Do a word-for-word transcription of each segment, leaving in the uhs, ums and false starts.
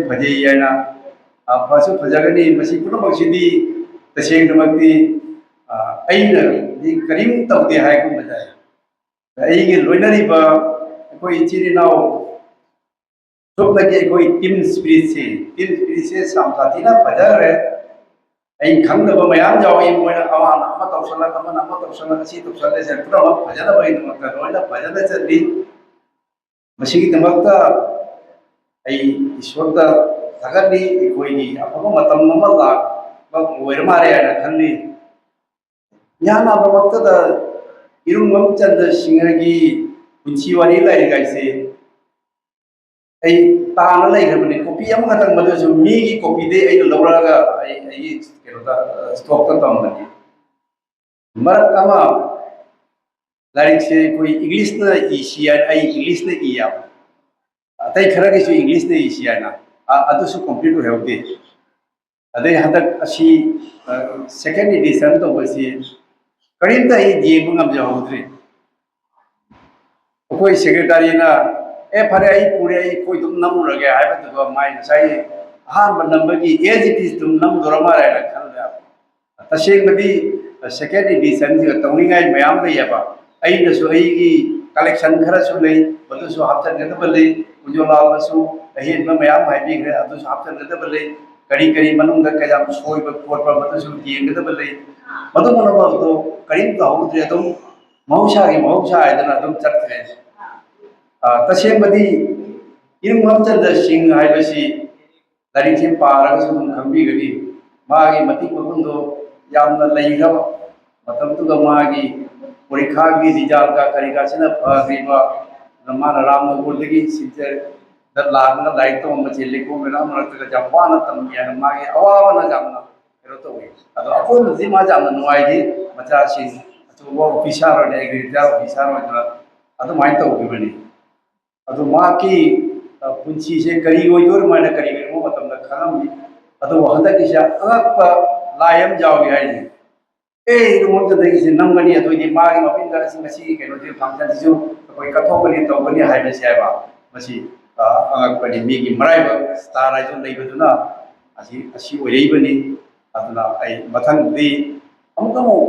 ꯐꯖꯩ ꯍꯥꯏꯅ, ꯑ, ꯐꯁꯨ ꯐꯖꯒꯅꯤ꯫ ꯃꯁꯤ ꯄꯨꯝꯅꯃꯛꯁꯤꯗꯤ ꯇꯁꯦꯡꯅꯃꯛꯇꯤ, ꯑ, ꯑꯩꯅꯗꯤ ꯀꯔꯤꯝ ꯇꯧꯗꯦ ꯍꯥꯏꯒꯨꯝꯕ ꯇꯥꯏ꯫ ꯑꯩꯒꯤ ꯂꯣꯏꯅꯔꯤꯕ ꯑꯩꯈꯣꯏ ꯏꯆꯤꯜ ꯏꯅꯥꯎ ꯁꯨꯞꯅꯒꯤ ꯑꯩꯈꯣꯏ team spiritꯁꯤ, team spiritꯁꯦ ꯌꯥꯝ ꯁꯥꯊꯤꯅ ꯐꯖꯈ꯭ꯔꯦ꯫ ꯑꯩꯅ ꯈꯪꯗꯕ ꯃꯌꯥꯝ ꯌꯥꯎꯏ꯫ ꯃꯣꯏꯅ ꯑꯃꯅ ꯑꯃ ꯇꯧꯁꯜꯂꯛ, ꯑꯃꯅ ꯑꯃ ꯇꯧꯁꯜꯂꯛ, ꯑꯁꯤ ꯇꯧꯁꯜꯂꯦ, ꯁꯦ ꯄꯨꯝꯅꯃꯛ ꯐꯖꯅꯕꯒꯤꯗꯃꯛꯇ ꯂꯣꯏꯅ ꯐꯖꯅ ꯆꯠꯂꯤ꯫ ꯃꯁꯤꯒꯤꯗꯃꯛꯇ ꯑꯩ ꯏꯁꯣꯔꯗ ꯊꯥꯒꯠꯂꯤ꯫ ꯑꯩꯈꯣꯏꯒꯤ ꯑꯐꯕ ꯃꯇꯝ ꯑꯃ ꯂꯥꯛꯄ ꯑꯣꯏꯔ ꯃꯥꯜꯂꯦ ꯍꯥꯏꯅ ꯈꯜꯂꯤ꯫ ꯏꯍꯥꯟ ꯍꯥꯟꯕꯃꯛꯇꯗ ꯏꯔꯨꯡꯕꯝ ꯆꯟꯗ꯭ꯔ ꯁꯤꯡꯍꯒꯤ ꯄꯨꯟꯁꯤ ꯋꯥꯔꯤ ꯂꯥꯏꯔꯤꯛ ꯍꯥꯏꯁꯦ ꯑꯩ ꯇꯥꯅ ꯂꯩꯈ꯭ꯔꯕꯅꯤ꯫ Copy ꯑꯃꯈꯛꯇꯪ, ꯃꯗꯨꯁꯨ ꯃꯤꯒꯤ copyꯗꯩ ꯑꯩꯅ ꯂꯧꯔꯛꯑꯒ ꯑꯩ, ꯑꯩꯒꯤ ꯀꯩꯅꯣꯗ, ꯑ, stockꯇ ꯊꯝꯕꯅꯤ꯫ ꯃꯔꯛ ꯑꯃ ꯂꯥꯏꯔꯤꯛꯁꯦ ꯑꯩꯈꯣꯏ Englishꯅ ꯏꯁꯤ ꯍꯥꯏꯅ, ꯑꯩ Englishꯅ ꯏ ꯌꯥꯕ, ꯑꯇꯩ ꯈꯔꯒꯤꯁꯨ Englishꯅ ꯏꯁꯤ ꯍꯥꯏꯅ, ꯑ-, ꯑꯗꯨꯁꯨ complete ꯑꯣꯏꯍꯧꯗꯦ꯫ ꯑꯗꯩ ꯍꯟꯗꯛ ꯑꯁꯤ, ꯑ, second edition ꯇꯧꯕꯁꯤ ꯀꯔꯤꯝꯇ ꯑꯩ ꯌꯦꯡꯕ ꯉꯝꯖꯍꯧꯗ꯭ꯔꯤ꯫ ꯑꯩꯈꯣꯏ secretaryꯅ, "ꯑꯦ, ꯐꯔꯦ, ꯑꯩ ꯄꯨꯔꯦ, ꯑꯩ, ꯑꯩꯈꯣꯏ ꯑꯗꯨꯝ ꯅꯝꯃꯨꯔꯒꯦ" ꯍꯥꯏꯕꯗꯨꯒ, ꯃꯥꯏ ꯉꯁꯥꯏ ꯑꯍꯥꯟꯕ ꯅꯝꯕꯒꯤ as it is ꯑꯗꯨꯝ ꯅꯝꯗꯣꯔ ꯃꯥꯜꯂꯦ ꯍꯥꯏꯅ ꯈꯜꯂꯦ꯫ ꯇꯁꯦꯡꯕꯗꯤ second editionꯁꯤꯒ ꯇꯧꯅꯤꯡꯉꯥꯏ ꯃꯌꯥꯝ ꯂꯩꯌꯦꯕ꯫ ꯑꯩꯅꯁꯨ ꯑꯩꯒꯤ collection ꯈꯔꯁꯨ ꯂꯩ, ꯃꯗꯨꯁꯨ ꯍꯥꯞꯆꯤꯟꯒꯗꯕ ꯂꯩ꯫ ꯀꯨꯟꯖꯣꯂꯥꯜꯅꯁꯨ ꯑꯍꯦꯟꯕ ꯃꯌꯥꯝ ꯍꯥꯏꯕꯤꯈ꯭ꯔꯦ, ꯑꯗꯨꯁꯨ ꯍꯥꯞꯆꯤꯟꯒꯗꯕ ꯂꯩ꯫ ꯀꯔꯤ ꯀꯔꯤ ꯃꯅꯨꯡꯗ ꯀꯌꯥꯝ ꯁꯣꯏꯕ ꯈꯣꯠꯄ, ꯃꯗꯨꯁꯨ ꯌꯦꯡꯒꯗꯕ ꯂꯩ꯫ ꯃꯗꯨ ꯄꯨꯝꯅꯃꯛ ꯑꯗꯨ ꯀꯔꯤꯝ ꯇꯧꯍꯧꯗ꯭ꯔꯦ, ꯑꯗꯨꯝ ꯃꯍꯧꯁꯥꯒꯤ ꯃꯍꯧꯁꯥ ꯍꯥꯏꯗꯅ ꯑꯗꯨꯝ ꯆꯠꯈ꯭ꯔꯦ꯫ ꯑ, ꯇꯁꯦꯡꯕꯗꯤ ꯏꯔꯨꯡꯕꯝ ꯆꯟꯗ꯭ꯔ ꯁꯤꯡ ꯍꯥꯏꯕꯁꯤ ꯂꯥꯏꯔꯤꯛꯁꯤ ꯄꯥꯔꯒꯁꯨ ꯑꯗꯨꯝ ꯈꯪꯕꯤꯒꯅꯤ꯫ ꯃꯥꯒꯤ ꯃꯇꯤꯛ ꯃꯒꯨꯟꯗꯣ ꯌꯥꯝꯅ ꯂꯩꯈ꯭ꯔꯕ ꯃꯇꯝꯗꯨꯗ ꯃꯥꯒꯤ ꯄꯔꯤꯈꯥꯒꯤ resultꯀ ꯀꯔꯤꯀꯥꯁꯤꯅ ꯐꯈ꯭ꯔꯤꯕ, ꯃꯥꯅ ꯔꯥꯝꯅꯒꯔꯗꯒꯤ ꯁꯤꯜꯆꯔꯗ ꯂꯥꯛꯂꯒ ꯂꯥꯏꯔꯤꯛ ꯇꯝꯕꯁꯦ ꯂꯩꯈꯣꯝ ꯂꯩꯅꯥꯡ ꯃꯔꯛꯇꯒ ꯌꯥꯝ ꯋꯥꯅ ꯇꯝꯃꯤ ꯍꯥꯏꯅ ꯃꯥꯒꯤ ꯑꯋꯥꯕꯅ ꯌꯥꯝꯅ ꯀꯩꯅꯣ ꯇꯧꯋꯤ꯫ ꯑꯗꯣ ꯑꯀꯣꯟꯕꯗꯤ ꯃꯥ ꯌꯥꯝꯅ ꯅꯨꯡꯉꯥꯏꯈꯤ꯫ ꯃꯆꯥꯁꯤꯡ ꯑꯆꯧꯕ officer ꯑꯣꯏꯅ, agriculture officer ꯑꯣꯏꯗꯅ ꯑꯗꯨꯃꯥꯏꯅ ꯇꯧꯈꯤꯕꯅꯤ꯫ ꯑꯗꯨ ꯃꯍꯥꯛꯀꯤ, ꯑ, ꯄꯨꯟꯁꯤꯁꯦ ꯀꯔꯤ ꯑꯣꯏꯗꯣꯔꯤꯃꯣ ꯍꯥꯏꯅ ꯀꯔꯤꯒꯨꯝꯕ ꯃꯇꯝꯗ ꯈꯪꯉꯝꯃꯤ꯫ ꯑꯗꯨꯕꯨ ꯍꯟꯗꯛꯀꯤꯁꯦ ꯑꯉꯛꯄ ꯂꯥꯏ ꯑꯃ ꯌꯥꯎꯏ ꯍꯥꯏꯅꯤ꯫ "ꯑꯦ, ꯏꯔꯨꯡꯕꯝ ꯆꯟꯗ꯭ꯔꯒꯤꯁꯦ ꯅꯝꯒꯅꯤ, ꯑꯗꯨ ꯑꯣꯏꯗꯤ ꯃꯥꯒꯤ ꯃꯃꯤꯡꯗ ꯑꯁꯤ ꯉꯁꯤꯒꯤ ꯀꯩꯅꯣꯁꯤ functionꯁꯤꯁꯨ ꯑꯩꯈꯣꯏ ꯀꯠꯊꯣꯛꯀꯅꯤ, ꯇꯧꯒꯅꯤ" ꯍꯥꯏꯕꯁꯦ ꯍꯥꯏꯕ꯫ ꯃꯁꯤ ꯑ, ꯑꯉꯛꯄꯅꯤ꯫ ꯃꯤꯒꯤ ꯃꯔꯥꯏꯕꯛ ꯁ꯭ꯇꯥꯔ ꯍꯥꯏꯗꯣ ꯂꯩꯕꯗꯨꯅ ꯑꯁꯤ, ꯑꯁꯤ ꯑꯣꯏꯔꯛꯏꯕꯅꯤ꯫ ꯑꯗꯨꯅ ꯑꯩ ꯃꯊꯪꯗꯤ ꯑꯃꯨꯛ ꯑꯃꯨꯛ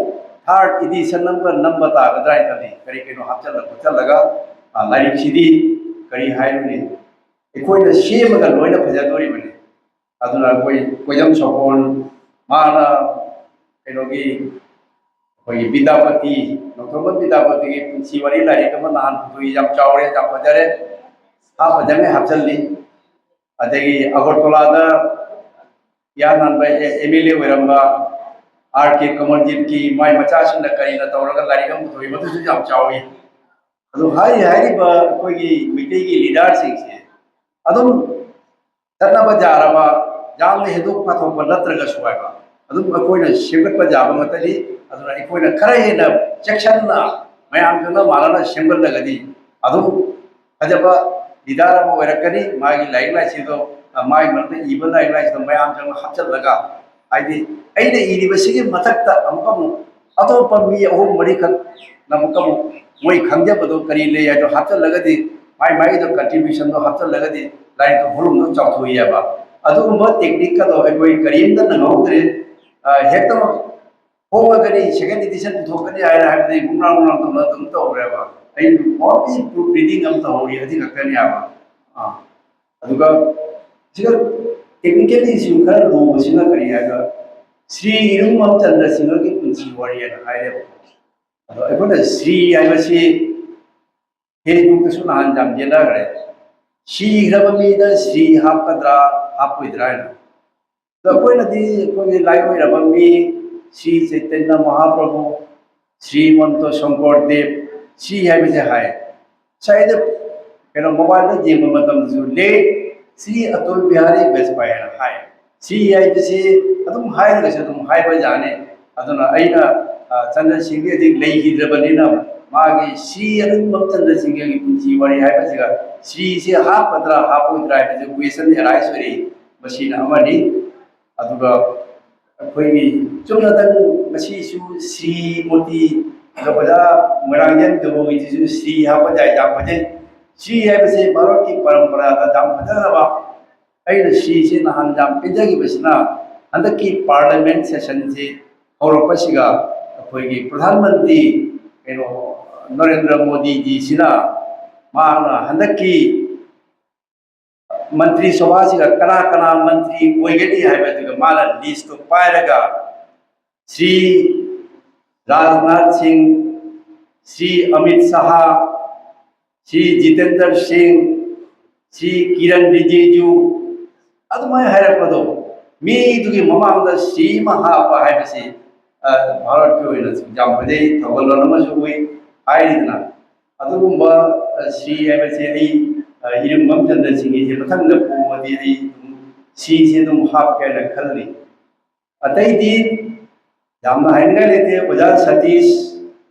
ꯊꯥꯔꯠ ꯏꯗꯤꯁꯟ ꯑꯃꯒ ꯅꯝꯕ ꯇꯥꯒꯗ꯭ꯔꯥ ꯍꯥꯏꯅ ꯈꯜꯂꯤ꯫ ꯀꯔꯤ ꯀꯔꯤꯅꯣ ꯍꯥꯞꯆꯜꯂ ꯈꯣꯠꯆꯜꯂꯒ, ꯑ, ꯂꯥꯏꯔꯤꯛꯁꯤꯗꯤ ꯀꯔꯤ ꯍꯥꯏꯔꯨꯅꯤ, ꯑꯩꯈꯣꯏꯅ ꯁꯦꯝꯃꯒ ꯂꯣꯏꯅ ꯐꯖꯗꯣꯔꯤꯕꯅꯤ꯫ ꯑꯗꯨꯅ ꯑꯩꯈꯣꯏ ꯀꯣꯏꯖꯝ ꯁꯣꯄꯣꯟ, ꯃꯥꯅ ꯀꯩꯅꯣꯒꯤ, ꯑꯩꯈꯣꯏꯒꯤ ꯕꯤꯗ꯭ꯌꯥꯄꯇꯤ, ꯅꯣꯡꯊꯣꯝꯕꯝ ꯕꯤꯗ꯭ꯌꯥꯄꯇꯤꯒꯤ ꯄꯨꯟꯁꯤ ꯋꯥꯔꯤ ꯂꯥꯏꯔꯤꯛ ꯑꯃ ꯅꯍꯥꯟ ꯄꯨꯊꯣꯛꯏ, ꯌꯥꯝ ꯆꯥꯎꯔꯦ, ꯌꯥꯝ ꯐꯖꯔꯦ, ꯍꯥꯞ ꯐꯖꯅ ꯍꯥꯞꯆꯜꯂꯤ꯫ ꯑꯗꯒꯤ ꯑꯒꯔꯇꯂꯥꯗ ꯏꯍꯥꯟ ꯍꯥꯟꯕ ꯑꯦꯝ ꯑꯦꯜ ꯑꯦ ꯑꯣꯏꯔꯝꯕ ꯑꯥꯔ ꯀꯦ ꯀꯃꯜꯖꯤꯠꯀꯤ ꯃꯥꯏ ꯃꯆꯥꯁꯤꯡꯅ ꯀꯔꯤꯅ ꯇꯧꯔꯒ ꯂꯥꯏꯔꯤꯛ ꯑꯃ ꯄꯨꯊꯣꯛꯏ, ꯃꯗꯨꯁꯨ ꯌꯥꯝ ꯆꯥꯎꯏ꯫ ꯑꯗꯨ ꯍꯥꯏꯔꯤ ꯍꯥꯏꯔꯤꯕ ꯑꯩꯈꯣꯏꯒꯤ ꯃꯩꯇꯩꯒꯤ ꯂꯤꯗꯔꯁꯤꯡꯁꯦ ꯑꯗꯨꯝ ꯆꯠꯅꯕ ꯌꯥꯔꯕ, ꯌꯥꯝꯅ ꯍꯦꯟꯗꯣꯛ ꯄꯥꯊꯣꯛꯄ ꯅꯠꯇ꯭ꯔꯒꯁꯨ ꯍꯥꯏꯕ, ꯑꯗꯨꯝ ꯑꯩꯈꯣꯏꯅ ꯁꯦꯝꯒꯠꯄ ꯌꯥꯕ ꯉꯥꯛꯇꯅꯤ꯫ ꯑꯗꯨꯅ ꯑꯩꯈꯣꯏꯅ ꯈꯔ ꯍꯦꯟꯅ ꯆꯦꯛꯁꯤꯟꯅ ꯃꯌꯥꯝꯗꯨꯅ ꯃꯥꯟꯅꯅ ꯁꯦꯝꯒꯠꯂꯒꯗꯤ ꯑꯗꯨꯝ ꯐꯖꯕ ꯂꯤꯗꯔ ꯑꯃ ꯑꯣꯏꯔꯛꯀꯅꯤ꯫ ꯃꯥꯒꯤ ꯂꯥꯏꯔꯤꯛ ꯂꯥꯏꯁꯨꯗꯣ, ꯃꯥꯒꯤ ꯃꯔꯛꯇ ꯏꯕ ꯂꯥꯏꯔꯤꯛ ꯂꯥꯏꯁꯨꯗꯣ ꯃꯌꯥꯝꯁꯤꯡꯅ ꯍꯥꯞꯆꯤꯜꯂꯒ, ꯍꯥꯏꯗꯤ ꯑꯩꯅ ꯏꯔꯤꯕꯁꯤꯒꯤ ꯃꯊꯛꯇ ꯑꯃꯨꯛ ꯑꯃꯨꯛ ꯑꯇꯣꯞꯄ ꯃꯤ ꯑꯍꯨꯝ ꯃꯔꯤꯈꯛ ꯑꯃꯨꯛ ꯑꯃꯨꯛ ꯃꯣꯏ ꯈꯪꯖꯕꯗꯣ ꯀꯔꯤ ꯂꯩ ꯍꯥꯏꯗꯣ ꯍꯥꯞꯆꯤꯜꯂꯒꯗꯤ, ꯃꯥꯏ ꯃꯥꯏꯗꯣ ꯀꯟꯇ꯭ꯔꯤꯕ꯭ꯌꯨꯁꯟꯗꯣ ꯍꯥꯞꯆꯤꯜꯂꯒꯗꯤ ꯂꯥꯏꯔꯤꯛꯇꯣ volume ꯗꯣ ꯆꯥꯎꯊꯣꯛꯏꯑꯕ꯫ ꯑꯗꯨꯒꯨꯝꯕ ꯇꯦꯛꯅꯤꯛꯀꯗꯣ ꯑꯩꯈꯣꯏ ꯀꯔꯤꯝꯇ ꯅꯪꯍꯧꯗ꯭ꯔꯦ꯫ ꯑ, ꯍꯦꯛꯇ ꯍꯣꯡꯉꯒꯅꯤ, ꯁꯦꯀꯦꯟ ꯏꯗꯤꯁꯟ ꯄꯨꯊꯣꯛꯀꯅꯤ ꯍꯥꯏꯅ ꯍꯥꯏꯕꯗꯒꯤ ꯒꯨꯝꯅꯥ ꯒꯨꯝꯅꯥ ꯇꯧꯅ ꯑꯗꯨꯝ ꯇꯧꯈ꯭ꯔꯦꯕ꯫ ꯑꯩ only proof reading ꯑꯃ ꯇꯧꯍꯧꯔꯤ, ꯑꯗꯨ ꯈꯛꯇꯅꯦꯕ꯫ ꯑꯥ, ꯑꯗꯨꯒ ꯁꯤꯗ technically issue ꯈꯔ ꯂꯨꯕꯁꯤꯅ ꯀꯔꯤ ꯍꯥꯏꯕ, ꯁ꯭ꯔꯤ ꯏꯔꯨꯝꯕꯝ ꯆꯟꯗ꯭ꯔ ꯁꯤꯡꯍꯒꯤ ꯄꯨꯟꯁꯤ ꯋꯥꯔꯤ ꯍꯥꯏꯅ ꯍꯥꯏꯔꯦꯕ꯫ ꯑꯗꯣ ꯑꯩꯈꯣꯏꯅ ꯁ꯭ꯔꯤ ꯍꯥꯏꯕꯁꯤ Facebook ꯇꯁꯨ ꯅꯍꯥꯟ ꯌꯥꯝ ꯌꯦꯠꯅꯈ꯭ꯔꯦ, ꯁꯤꯈ꯭ꯔꯕ ꯃꯤꯗ ꯁ꯭ꯔꯤ ꯍꯥꯞꯀꯗ꯭ꯔꯥ ꯍꯥꯞꯄꯣꯏꯗ꯭ꯔꯥ ꯍꯥꯏꯅ꯫ ꯑꯗꯣ ꯑꯩꯈꯣꯏꯅꯗꯤ ꯑꯩꯈꯣꯏꯒꯤ ꯂꯥꯏ ꯑꯣꯏꯔꯕ ꯃꯤ ꯁ꯭ꯔꯤ ꯆꯩꯇꯟꯌ ꯃꯍꯥꯄ꯭ꯔꯚꯨ, ꯁ꯭ꯔꯤꯃꯟꯇ ꯁꯪꯀꯔ ꯗꯦꯕ, ꯁ꯭ꯔꯤ ꯍꯥꯏꯕꯁꯦ ꯍꯥꯏ꯫ ꯉꯁꯥꯏꯗ ꯀꯩꯅꯣ, ꯃꯣꯕꯥꯏꯜꯗ ꯌꯦꯡꯕ ꯃꯇꯝꯗꯁꯨ ꯂꯦꯠ ꯁ꯭ꯔꯤ ꯑꯇꯨꯜ ꯕꯤꯍꯥꯔꯤ ꯕꯥꯖꯄꯥꯏꯅ ꯍꯥꯏ꯫ ꯁ꯭ꯔꯤ ꯍꯥꯏꯕꯁꯤ ꯑꯗꯨꯝ ꯍꯥꯏꯔꯒꯁꯨ ꯑꯗꯨꯝ ꯍꯥꯏꯕ ꯌꯥꯅꯤ꯫ ꯑꯗꯨꯅ ꯑꯩꯅ, ꯑ, ꯆꯟꯗ꯭ꯔ ꯁꯤꯡꯍꯗꯤ ꯍꯧꯖꯤꯛ ꯂꯩꯈꯤꯗ꯭ꯔꯕꯅꯤꯅ ꯃꯥꯒꯤ ꯁ꯭ꯔꯤ ꯑꯔꯨꯟꯕꯝ ꯆꯟꯗ꯭ꯔ ꯁꯤꯡꯍꯒꯤ ꯄꯨꯟꯁꯤ ꯋꯥꯔꯤ ꯍꯥꯏꯕꯁꯤꯒ ꯁ꯭ꯔꯤꯁꯤ ꯍꯥꯞꯀꯗ꯭ꯔꯥ ꯍꯥꯞꯄꯣꯏꯗ꯭ꯔꯥ ꯍꯥꯏꯕꯁꯤ question arise ꯑꯣꯏꯔꯛꯏ꯫ ꯃꯁꯤꯅ ꯑꯃꯅꯤ꯫ ꯑꯗꯨꯒ ꯑꯩꯈꯣꯏꯒꯤ ꯆꯨꯝꯅꯗꯪ ꯉꯁꯤꯁꯨ ꯁ꯭ꯔꯤ ꯃꯣꯇꯤ, ꯑꯗꯣ ꯑꯣꯖꯥ ꯃꯣꯏꯔꯥꯡꯊꯦꯝ ꯇꯧꯕꯒꯤꯁꯤꯁꯨ ꯁ꯭ꯔꯤ ꯍꯥꯞꯄ ꯌꯥꯏ, ꯌꯥꯝ ꯐꯖꯩ꯫ ꯁꯤ ꯍꯥꯏꯕꯁꯤ ꯚꯥꯔꯠꯀꯤ ꯄꯔꯝꯄꯔꯥꯗ ꯌꯥꯝ ꯐꯖꯔꯕ꯫ ꯑꯩꯅ ꯁꯤꯁꯤ ꯅꯍꯥꯟ ꯌꯥꯝ ꯄꯦꯟꯖꯈꯤꯕꯁꯤꯅ, ꯍꯟꯗꯛꯀꯤ ꯄꯥꯔꯂꯤꯌꯥꯃꯦꯟ ꯁꯦꯁꯟꯁꯤ ꯍꯧꯔꯛꯄꯁꯤꯒ ꯑꯩꯈꯣꯏꯒꯤ ꯄ꯭ꯔꯙꯥꯟ ꯃꯟꯇ꯭ꯔꯤ ꯀꯩꯅꯣ ꯅꯔꯦꯟꯗ꯭ꯔ ꯃꯣꯗꯤꯖꯤꯁꯤꯅ ꯃꯥꯅ ꯍꯟꯗꯛꯀꯤ ꯃꯟꯇ꯭ꯔꯤ ꯁꯚꯥꯁꯤꯒ ꯀꯅꯥ ꯀꯅꯥ ꯃꯟꯇ꯭ꯔꯤ ꯑꯣꯏꯒꯅꯤ ꯍꯥꯏꯕꯗꯨꯒ ꯃꯥꯅ ꯂꯤꯁꯇꯨ ꯄꯥꯏꯔꯒ ꯁ꯭ꯔꯤ ꯔꯥꯖꯅꯥꯊ ꯁꯤꯡ, ꯁ꯭ꯔꯤ ꯑꯃꯤꯠ ꯁꯥꯍ, ꯁ꯭ꯔꯤ ꯖꯤꯇꯦꯟꯗ꯭ꯔ ꯁꯤꯡ, ꯁ꯭ꯔꯤ ꯀꯤꯔꯟ ꯔꯤꯖꯤꯖꯨ, ꯑꯗꯨꯃꯥꯏꯅ ꯍꯥꯏꯔꯛꯄꯗꯣ, ꯃꯤꯗꯨꯒꯤ ꯃꯃꯥꯡꯗ ꯁ꯭ꯔꯤ ꯑꯃ ꯍꯥꯞꯄ ꯍꯥꯏꯕꯁꯤ, ꯑ, ꯚꯥꯔꯠꯀꯤ ꯑꯣꯏꯅ ꯌꯥꯝ ꯐꯖꯩ, ꯊꯧꯒꯜꯂꯣꯟ ꯑꯃꯁꯨ ꯑꯣꯏ ꯍꯥꯏꯔꯤꯗꯅ꯫ ꯑꯗꯨꯒꯨꯝꯕ, ꯑ, ꯁ꯭ꯔꯤ ꯍꯥꯏꯕꯁꯦ ꯑꯩ, ꯑ, ꯏꯔꯝꯕꯝ ꯆꯟꯗ꯭ꯔ ꯁꯤꯡꯒꯤꯁꯦ ꯃꯊꯪꯗ ꯄꯣꯛꯑꯗꯤ ꯑꯩ ꯑꯗꯨꯝ ꯁ꯭ꯔꯤꯁꯦ ꯑꯗꯨꯝ ꯍꯥꯞꯀꯦ ꯍꯥꯏꯅ ꯈꯜꯂꯤ꯫ ꯑꯇꯩꯗꯤ ꯌꯥꯝꯅ ꯍꯥꯏꯅꯤꯡꯉꯥꯏ ꯂꯩꯇꯦ꯫ ꯑꯣꯖꯥ ꯁꯇꯤꯁ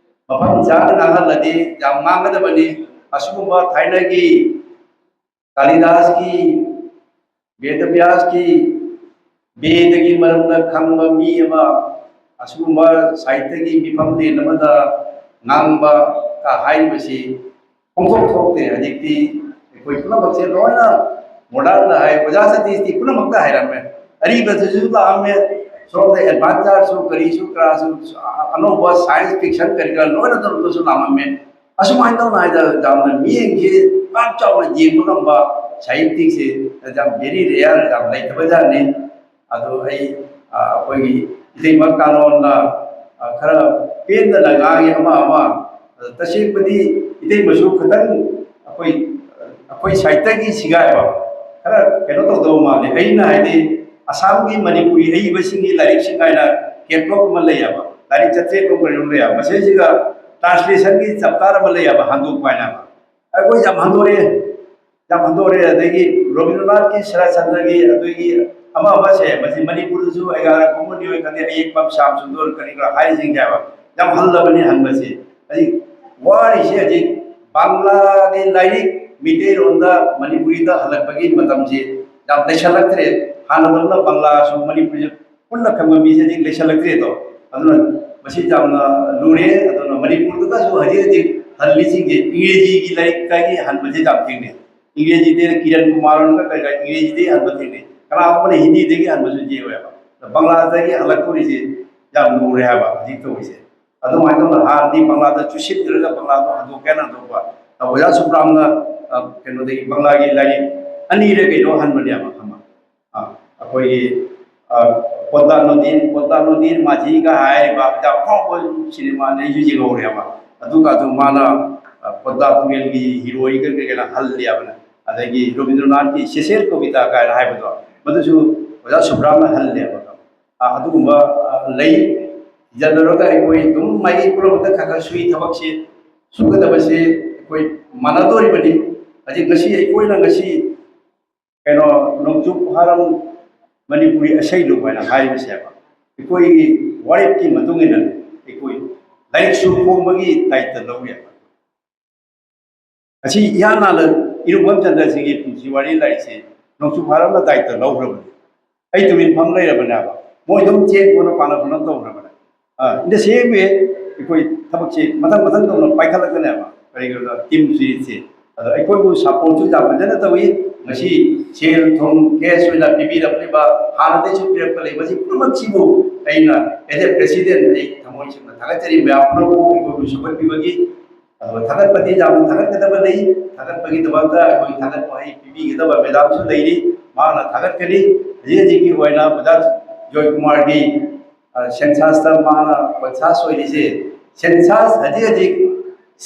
ꯃꯐꯝ ꯆꯥꯅ ꯉꯥꯡꯍꯜꯂꯗꯤ ꯌꯥꯝ ꯉꯥꯡꯒꯗꯕꯅꯤ꯫ ꯑꯁꯤꯒꯨꯝꯕ ꯊꯥꯏꯅꯒꯤ ꯀꯥꯂꯤꯗꯥꯁꯀꯤ, ꯕꯦꯗꯕ꯭ꯌꯥꯁꯀꯤ, ꯕꯦꯗꯒꯤ ꯃꯔꯝꯗ ꯈꯪꯕ ꯃꯤ ꯑꯃ, ꯑꯁꯤꯒꯨꯝꯕ ꯁꯥꯍꯤꯇ꯭ꯌꯒꯤ ꯃꯤꯐꯝꯂꯦꯟ ꯑꯃꯗ ꯉꯥꯡꯕ ꯀ ꯍꯥꯏꯔꯤꯕꯁꯤ ꯈꯣꯡꯊꯣꯛ ꯊꯣꯛꯇꯦ꯫ ꯍꯧꯖꯤꯛꯇꯤ ꯑꯩꯈꯣꯏ ꯄꯨꯝꯅꯃꯛꯁꯦ ꯂꯣꯏꯅ ꯃꯣꯗꯔꯟꯗ ꯍꯥꯏ꯫ ꯑꯣꯖꯥ ꯁꯇꯤꯁꯇꯤ ꯄꯨꯝꯅꯃꯛꯇ ꯍꯥꯏꯔꯝꯃꯦ꯫ ꯑꯔꯤꯕꯗꯁꯨ ꯂꯥꯛꯑꯝꯃꯦ, ꯁꯣꯝꯗ ꯑꯦꯗꯚꯦꯟꯆꯔꯁꯨ, ꯀꯔꯤꯁꯨ, ꯀꯔꯥꯁꯨ, ꯑꯅꯧꯕ ꯁꯥꯏꯟꯁ ꯐꯤꯛꯁꯟ ꯀꯔꯤ ꯀꯔꯥ ꯂꯣꯏꯅ ꯇꯧꯔꯒꯁꯨ ꯂꯥꯛꯑꯝꯃꯦ꯫ ꯑꯁꯨꯃꯥꯏꯅ ꯇꯧꯅ ꯍꯥꯏꯗ ꯌꯥꯝꯅ ꯃꯤꯠꯌꯦꯡꯁꯦ ꯄꯥꯛ ꯆꯥꯎꯅ ꯌꯦꯡꯕ ꯉꯝꯕ ꯁꯥꯍꯤꯇꯤꯛꯁꯦ ꯌꯥꯝ very rare, ꯌꯥꯝ ꯂꯩꯇꯕ ꯖꯥꯠꯅꯤ꯫ ꯑꯗꯣ ꯑꯩ, ꯑ, ꯑꯩꯈꯣꯏꯒꯤ ꯏꯇꯩꯃ ꯀꯥꯂꯣꯟꯅ, ꯑ, ꯈꯔ ꯄꯦꯟꯗꯅ ꯉꯥꯡꯉꯤ ꯑꯃ ꯑꯃ꯫ ꯑꯗ ꯇꯁꯦꯡꯕꯗꯤ ꯏꯇꯩꯃꯁꯨ ꯈꯤꯇꯪ ꯑꯩꯈꯣꯏ, ꯑꯩꯈꯣꯏ ꯁꯥꯍꯤꯇ꯭ꯌꯒꯤ ꯁꯤꯒꯥꯏꯕ ꯈꯔ ꯀꯩꯅꯣ ꯇꯧꯗꯕ ꯃꯥꯜꯂꯤ꯫ ꯑꯩꯅ ꯍꯥꯏꯗꯤ ꯑꯁꯥꯝꯒꯤ ꯃꯅꯤꯄꯨꯔꯤ ꯑꯏꯕꯁꯤꯡꯒꯤ ꯂꯥꯏꯔꯤꯛꯁꯤꯡ ꯍꯥꯏꯅ ꯀꯦꯇꯂꯣꯛ ꯑꯃ ꯂꯩꯌꯦꯕ, ꯂꯥꯏꯔꯤꯛ ꯆꯥꯇ꯭ꯔꯦꯠ ꯀꯨꯝ ꯀꯔꯤꯒꯨꯝꯕ ꯂꯩꯌꯦꯕ, ꯃꯁꯤꯁꯤꯒ ꯇ꯭ꯔꯥꯟꯁꯂꯦꯁꯟꯒꯤ ꯆꯞꯇꯥꯔ ꯑꯃ ꯂꯩꯌꯦꯕ, ꯍꯟꯗꯣꯛꯄ ꯍꯥꯏꯅ꯫ ꯑꯩꯈꯣꯏ ꯌꯥꯝ ꯍꯟꯗꯣꯔꯛꯑꯦ, ꯌꯥꯝ ꯍꯟꯗꯣꯔꯛꯑꯦ꯫ ꯑꯗꯒꯤ ꯔꯣꯕꯤꯟꯗ꯭ꯔꯅꯥꯊꯀꯤ, ꯁꯔꯠꯆꯟꯗ꯭ꯔꯒꯤ, ꯑꯗꯒꯤ ꯑꯃ ꯑꯃꯁꯦ, ꯃꯁꯤ ꯃꯅꯤꯄꯨꯔꯗꯁꯨ ꯑꯩꯒꯥꯔ ꯀꯨꯝꯃꯨꯅꯤ ꯑꯣꯏ ꯈꯪꯗꯦ, ꯑꯌꯦꯛꯄ ꯁ꯭ꯌꯥꯝ ꯁꯨꯟꯗꯔ ꯀꯔꯤ ꯀꯔꯥ ꯍꯥꯏꯔꯤꯁꯤꯡꯁꯦ ꯍꯥꯏꯕ ꯌꯥꯝ ꯍꯜꯂꯕꯅꯤ ꯍꯟꯕꯁꯦ꯫ ꯍꯧꯖꯤꯛ ꯋꯥꯔꯤꯁꯦ ꯍꯧꯖꯤꯛ ꯕꯪꯂꯥꯒꯤ ꯂꯥꯏꯔꯤꯛ ꯃꯤꯇꯩꯔꯣꯟꯗ ꯃꯅꯤꯄꯨꯔꯤꯗ ꯍꯜꯂꯛꯄꯒꯤ ꯃꯇꯝꯁꯦ ꯌꯥꯝ ꯂꯩꯁꯜꯂꯛꯇ꯭ꯔꯦ꯫ ꯍꯥꯟꯅꯗꯧꯅ ꯕꯪꯂꯥꯁꯨ ꯃꯅꯤꯄꯨꯔꯤꯁꯨ ꯄꯨꯟꯅ ꯈꯪꯕ ꯃꯤꯁꯦ ꯍꯧꯖꯤꯛ ꯂꯩꯁꯜꯂꯛꯇ꯭ꯔꯦꯗꯣ꯫ ꯑꯗꯨꯅ ꯃꯁꯤ ꯌꯥꯝꯅ ꯂꯨꯔꯦ꯫ ꯑꯗꯨꯅ ꯃꯅꯤꯄꯨꯔꯗꯨꯗꯁꯨ ꯍꯧꯖꯤꯛ ꯍꯧꯖꯤꯛ ꯍꯜꯂꯤꯁꯤꯡꯁꯦ ꯏꯪꯒ꯭ꯔꯦꯖꯤꯒꯤ ꯂꯥꯏꯔꯤꯛꯇꯒꯤ ꯍꯟꯕꯁꯦ ꯌꯥꯝ ꯊꯦꯡꯅꯩ꯫ ꯏꯪꯒ꯭ꯔꯦꯖꯤꯗ ꯀꯤꯔꯟ ꯀꯨꯃꯥꯔ ꯀꯩꯀꯥ ꯏꯪꯒ꯭ꯔꯦꯖꯤꯗꯒꯤ ꯍꯟꯕ ꯊꯦꯡꯅꯩ꯫ ꯀꯅꯥꯒꯨꯝꯕꯅ ꯍꯤꯟꯗꯤꯗꯒꯤ ꯍꯟꯕꯁꯨ ꯌꯥꯎꯋꯦꯕ꯫ ꯕꯪꯂꯥꯗꯒꯤ ꯍꯜꯂꯛꯇꯣꯔꯤꯁꯦ ꯌꯥꯝ ꯂꯨꯔꯦ ꯍꯥꯏꯕ ꯍꯧꯖꯤꯛ ꯇꯧꯔꯤꯁꯦ꯫ ꯑꯗꯨꯃꯥꯏꯅ ꯇꯧꯅ ꯍꯥꯟꯅꯗꯤ ꯕꯪꯂꯥꯗ ꯆꯨꯁꯤꯟꯗ꯭ꯔꯒ ꯕꯪꯂꯥꯗꯣ ꯍꯟꯗꯣꯛꯀꯦꯅ ꯍꯟꯗꯣꯛꯄ꯫ ꯑꯣꯖꯥ ꯁꯨꯕ꯭ꯔꯥꯝꯅ, ꯑ, ꯀꯩꯅꯣꯗꯒꯤ ꯕꯪꯂꯥꯒꯤ ꯂꯥꯏꯔꯤꯛ ꯑꯅꯤꯔ ꯀꯩꯅꯣ ꯍꯟꯕꯅꯦꯕ, ꯈꯪꯕ? ꯑ, ꯑꯩꯈꯣꯏꯒꯤ, ꯑ, ꯄꯣꯟꯗꯥ ꯅꯣꯗꯤ, ꯄꯣꯟꯗꯥ ꯅꯣꯗꯤ ꯃꯥꯖꯤꯒ ꯍꯥꯏꯔꯤꯕ ꯌꯥꯝ ꯐꯥꯎꯕ ꯁꯤꯅꯦꯃꯥꯅꯦ, ꯑꯩꯁꯨ ꯌꯦꯡꯍꯧꯔꯦꯕ꯫ ꯑꯗꯨꯒ ꯑꯗꯨ ꯃꯥꯅ, ꯑ, ꯄꯣꯟꯗꯥ ꯇꯨꯔꯦꯜꯒꯤ ꯍꯤꯔꯣꯏꯒ ꯀꯩ ꯀꯩꯅꯣ ꯍꯜꯂꯦꯕꯅ꯫ ꯑꯗꯒꯤ ꯔꯕꯤꯟꯗ꯭ꯔꯅꯥꯊꯀꯤ ꯁꯦꯁꯦꯜ ꯀꯣꯕꯤꯇꯥ ꯀꯥꯏꯅ ꯍꯥꯏꯕꯗꯣ, ꯃꯗꯨꯁꯨ ꯑꯣꯖꯥ ꯁꯨꯕ꯭ꯔꯥꯝꯅ ꯍꯜꯂꯦꯕ꯫ ꯑ, ꯑꯗꯨꯒꯨꯝꯕ, ꯑ, ꯂꯩ꯫ ꯌꯥꯅꯔꯒ ꯑꯩꯈꯣꯏ ꯑꯗꯨꯝ ꯃꯥꯏꯀꯩ ꯄꯨꯝꯅꯃꯛꯇ ꯈꯔ ꯈꯔ ꯁꯨꯏ ꯊꯕꯛꯁꯤ꯫ ꯁꯨꯒꯗꯕꯁꯤ ꯑꯩꯈꯣꯏ ꯃꯥꯟꯅꯗꯣꯔꯤꯕꯅꯤ꯫ ꯍꯧꯖꯤꯛ ꯉꯁꯤ ꯑꯩꯈꯣꯏꯅ ꯉꯁꯤ ꯀꯩꯅꯣ ꯅꯣꯡꯆꯨꯞ ꯍꯥꯔꯝ ꯃꯅꯤꯄꯨꯔꯤ ꯑꯁꯩꯂꯨꯞ ꯍꯥꯏꯅ ꯍꯥꯏꯔꯤꯕꯁꯦꯕ, ꯑꯩꯈꯣꯏꯒꯤ ꯋꯥꯔꯦꯞꯀꯤ ꯃꯇꯨꯡ ꯏꯟꯅ ꯑꯩꯈꯣꯏ ꯂꯥꯏꯔꯤꯛꯁꯨ ꯐꯣꯡꯕꯒꯤ ꯗꯥꯏꯇ ꯂꯧꯔꯦꯕ꯫ ꯑꯁꯤ ꯏꯍꯥꯟ ꯍꯥꯟꯅ ꯏꯔꯨꯝꯕꯝ ꯆꯟꯗ꯭ꯔꯁꯤꯡꯒꯤ ꯄꯨꯟꯁꯤ ꯋꯥꯔꯤ ꯂꯥꯏꯔꯤꯛꯁꯦ ꯅꯣꯡꯆꯨꯞ ꯍꯥꯔꯝꯅ ꯗꯥꯏꯇ ꯂꯧꯈ꯭ꯔꯕꯅꯤ꯫ ꯑꯩ ꯇꯨꯃꯤꯟ ꯐꯝ ꯂꯩꯔꯕꯅꯦꯕ꯫ ꯃꯣꯏ ꯑꯗꯨꯝ ꯆꯦꯟ ꯀꯣꯟꯅ ꯄꯥꯅ ꯈꯣꯠꯅ ꯇꯧꯈ꯭ꯔꯕꯅꯦ꯫ ꯑ, in the same way, ꯑꯩꯈꯣꯏ ꯊꯕꯛꯁꯦ ꯃꯊꯪ ꯃꯊꯪ ꯇꯧꯅ ꯄꯥꯏꯈꯠꯂꯛꯀꯅꯦꯕ꯫ ꯀꯔꯤꯒꯤꯅꯣꯗ team spiritꯁꯦ꯫ ꯑꯗꯣ ꯑꯩꯈꯣꯏꯕꯨ supportꯁꯨ ꯌꯥꯝ ꯐꯖꯅ ꯇꯧꯏ꯫ ꯉꯁꯤ ꯁꯦꯜ ꯊꯨꯝ cash ꯑꯣꯏꯅ ꯄꯤꯕꯤꯔꯛꯂꯤꯕ, ꯍꯥꯟꯅꯗꯩꯁꯨ ꯄꯤꯔꯛꯄ ꯂꯩꯕꯁꯤ ꯄꯨꯝꯅꯃꯛꯁꯤꯕꯨ ꯑꯩꯅ as a president ꯑꯩ ꯊꯃꯣꯏ ꯁꯦꯡꯅ ꯊꯥꯒꯠꯆꯔꯤ ꯃꯌꯥꯝ ꯄꯨꯝꯅꯃꯛꯄꯨ ꯑꯩꯈꯣꯏꯕꯨ ꯁꯧꯒꯠꯄꯤꯕꯒꯤ꯫ ꯑꯗꯨꯒ ꯊꯥꯒꯠꯄꯗꯤ ꯌꯥꯝꯅ ꯊꯥꯒꯠꯀꯗꯕ ꯂꯩ꯫ ꯊꯥꯒꯠꯄꯒꯤꯗꯃꯛꯇ ꯑꯩꯈꯣꯏ ꯊꯥꯒꯠ ꯋꯥꯍꯩ ꯄꯤꯕꯤꯒꯗꯕ ꯃꯦꯗꯥꯝꯁꯨ ꯂꯩꯔꯤ, ꯃꯍꯥꯛꯅ ꯊꯥꯒꯠꯀꯅꯤ꯫ ꯍꯧꯖꯤꯛ ꯍꯧꯖꯤꯛꯀꯤ ꯑꯣꯏꯅ ꯑꯣꯖꯥ ꯖꯣꯏꯀꯨꯃꯥꯔꯒꯤ, ꯑ, censusꯇ ꯃꯥꯅ concern ꯑꯣꯏꯔꯤꯁꯦ, census ꯍꯧꯖꯤꯛ ꯍꯧꯖꯤꯛ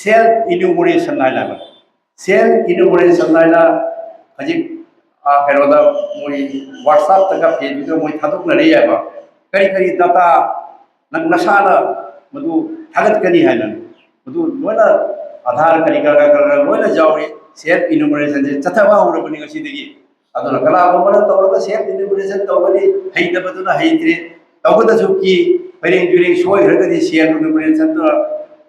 self enumeration ꯍꯥꯏꯅ, self enumeration ꯍꯥꯏꯅ ꯍꯧꯖꯤꯛ, ꯑ, ꯀꯩꯅꯣꯗ ꯃꯣꯏ WhatsAppꯇꯒ Facebookꯇ ꯃꯣꯏ ꯊꯥꯗꯣꯛꯅꯔꯤ ꯍꯥꯏꯕ꯫ ꯀꯔꯤ ꯀꯔꯤ data ꯅꯪ ꯅꯁꯥꯅ ꯃꯗꯨ ꯊꯥꯒꯠꯀꯅꯤ ꯍꯥꯏꯅ, ꯃꯗꯨ ꯂꯣꯏꯅ ꯑꯥꯙꯥꯔ ꯀꯔꯤ ꯀꯔꯥ ꯀꯔꯥ ꯂꯣꯏꯅ ꯌꯥꯎꯔꯤ꯫ Self enumerationꯁꯦ ꯆꯠꯊꯕ ꯍꯧꯔꯕꯅꯤ ꯉꯁꯤꯗꯒꯤ꯫ ꯑꯗꯨꯅ ꯀꯅꯥꯒꯨꯝꯕꯅ ꯇꯧꯔꯒ self enumeration ꯇꯧꯒꯅꯤ, ꯍꯩꯇꯕꯗꯨꯅ ꯍꯩꯇ꯭ꯔꯦ꯫ ꯇꯧꯒꯗꯕꯁꯨ ꯀꯤ, ꯐꯩꯔꯦꯡ ꯇꯨꯔꯦꯡ ꯁꯣꯏꯈ꯭ꯔꯒꯗꯤ self enumerationꯗꯨꯅ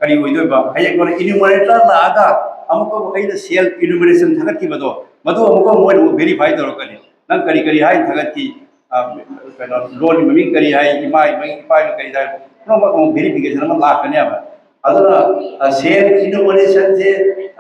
ꯀꯔꯤ ꯑꯣꯏꯗꯣꯏꯕ? ꯍꯌꯦꯡ ꯀꯣꯟꯅ enumerator ꯂꯥꯛꯑꯒ ꯑꯃꯨꯛꯀ ꯑꯃꯨꯛ ꯑꯩꯅ self enumeration ꯊꯥꯒꯠꯈꯤꯕꯗꯣ, ꯃꯗꯨ ꯑꯃꯨꯛꯀ ꯃꯣꯏꯅ ꯑꯃꯨꯛ verify ꯇꯧꯔꯛꯀꯅꯤ꯫ ꯅꯪ ꯀꯔꯤ ꯀꯔꯤ ꯍꯥꯏꯅ ꯊꯥꯒꯠꯈꯤ? ꯑ, ꯀꯩꯅꯣ, ꯂꯣꯟꯒꯤ ꯃꯃꯤꯡ ꯀꯔꯤ ꯍꯥꯏ? ꯏꯃꯥꯒꯤ ꯃꯃꯤꯡ, ꯏꯄꯥꯒꯤ ꯀꯔꯤ ꯍꯥꯏ? ꯄꯨꯝꯅꯃꯛ ꯑꯃꯨꯛ verification ꯑꯃ ꯂꯥꯛꯀꯅꯦꯕ꯫ ꯑꯗꯨꯅ ꯁꯦꯜ ꯏꯅꯣꯒ꯭ꯔꯦꯁꯟꯁꯦ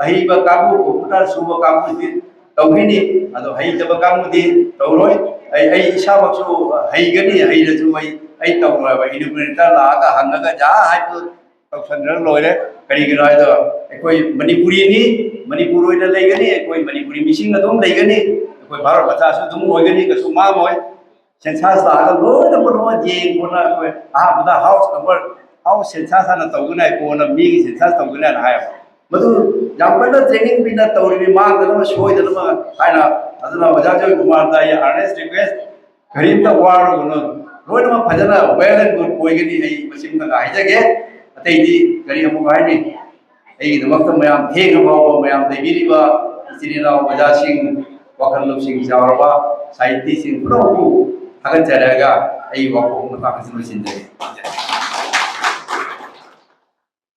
ꯑꯍꯩꯕ ꯀꯥꯡꯕꯨ, ꯀꯝꯄ꯭ꯌꯨꯇꯔ ꯁꯨꯕ ꯀꯥꯡꯕꯨꯁꯤ ꯇꯧꯈꯤꯅꯤ, ꯑꯗꯣ ꯍꯩꯇꯕ ꯀꯥꯡꯕꯨꯗꯤ ꯇꯧꯔꯣꯏ꯫ ꯑꯩ ꯑꯩ ꯏꯁꯥꯃꯛꯁꯨ ꯍꯩꯒꯅꯤ, ꯍꯩꯔꯁꯨ ꯑꯩ ꯑꯩ ꯇꯧꯔꯣꯏꯕ꯫ ꯏꯅꯣꯒ꯭ꯔꯦꯇꯔ ꯂꯥꯛꯑꯒ ꯍꯪꯉꯒ ꯖꯥ ꯍꯥꯏꯕꯗꯨ ꯇꯧꯁꯟꯈ꯭ꯔ ꯂꯣꯏꯔꯦ꯫ ꯀꯔꯤꯒꯤꯅꯣ ꯍꯥꯏꯗꯣ, ꯑꯩꯈꯣꯏ ꯃꯅꯤꯄꯨꯔꯤꯅꯤ, ꯃꯅꯤꯄꯨꯔ ꯑꯣꯏꯅ ꯂꯩꯒꯅꯤ, ꯑꯩꯈꯣꯏ ꯃꯅꯤꯄꯨꯔꯤ ꯃꯤꯁꯤꯡ ꯑꯗꯨꯝ ꯂꯩꯒꯅꯤ, ꯑꯩꯈꯣꯏ ꯚꯥꯔꯠ ꯃꯆꯥꯁꯨ ꯑꯗꯨꯝ ꯑꯣꯏꯒꯅꯤ, ꯀꯩꯁꯨ ꯃꯥꯡꯉꯣꯏ꯫ ꯁꯦꯟꯁꯥꯁ ꯂꯥꯛꯑꯒ ꯂꯣꯏꯅ ꯄꯨꯝꯅꯃꯛ ꯌꯦꯡ ꯈꯣꯠꯅ ꯑꯩꯈꯣꯏ ꯑꯍꯥꯟꯕꯗ ꯍꯥꯎꯁ ꯅꯝꯕꯔ, ꯍꯥꯎꯁ ꯁꯦꯟꯁꯥꯁ ꯍꯥꯟꯅ ꯇꯧꯒꯅꯤ ꯍꯥꯏ, ꯀꯣꯟꯅ ꯃꯤꯒꯤ ꯁꯦꯟꯁꯥꯁ ꯇꯧꯒꯅꯤ ꯍꯥꯏꯅ ꯍꯥꯏꯌꯦꯕ꯫ ꯃꯗꯨ ꯌꯥꯝ ꯀꯟꯅ ꯇ꯭ꯔꯦꯅꯤꯡ ꯄꯤꯅ ꯇꯧꯔꯤꯕꯅꯤ, ꯃꯥꯡꯗꯅꯕ ꯁꯣꯏꯗꯅꯕ ꯍꯥꯏꯅ꯫ ꯑꯗꯨꯅ ꯑꯣꯖꯥ ꯖꯣꯏ ꯀꯨꯃꯥꯔꯗ ꯑꯩ ꯑꯥꯔꯅꯦꯁ ꯔꯤꯀ꯭ꯋꯦꯁ, ꯀꯔꯤꯝꯇ ꯋꯥꯔꯨꯒꯅꯨ, ꯂꯣꯏꯅꯃꯛ ꯐꯖꯅ well and good ꯑꯣꯏꯒꯅꯤ꯫ ꯑꯩ ꯃꯁꯤꯃꯇꯪꯒ ꯍꯥꯏꯖꯒꯦ, ꯑꯇꯩꯗꯤ ꯀꯔꯤ ꯑꯃꯨꯛ ꯍꯥꯏꯅꯤ? ꯑꯩꯒꯤꯗꯃꯛꯇ ꯃꯌꯥꯝ ꯊꯦꯡꯅ ꯐꯥꯎꯕ ꯃꯌꯥꯝ ꯂꯩꯕꯤꯔꯤꯕ ꯏꯆꯤꯜ ꯏꯅꯥꯎ ꯑꯣꯖꯥꯁꯤꯡ, ꯋꯥꯈꯜ ꯂꯧꯁꯤꯡ ꯆꯥꯎꯔꯕ ꯁꯥꯍꯤꯇꯤꯁꯤꯡ ꯄꯨꯝꯅꯃꯛꯄꯨ ꯊꯥꯒꯠꯆꯔꯒ ꯑꯩ ꯋꯥꯐꯝ ꯃꯇꯥꯡ ꯑꯁꯤ ꯂꯣꯏꯁꯤꯟꯖꯒꯦ꯫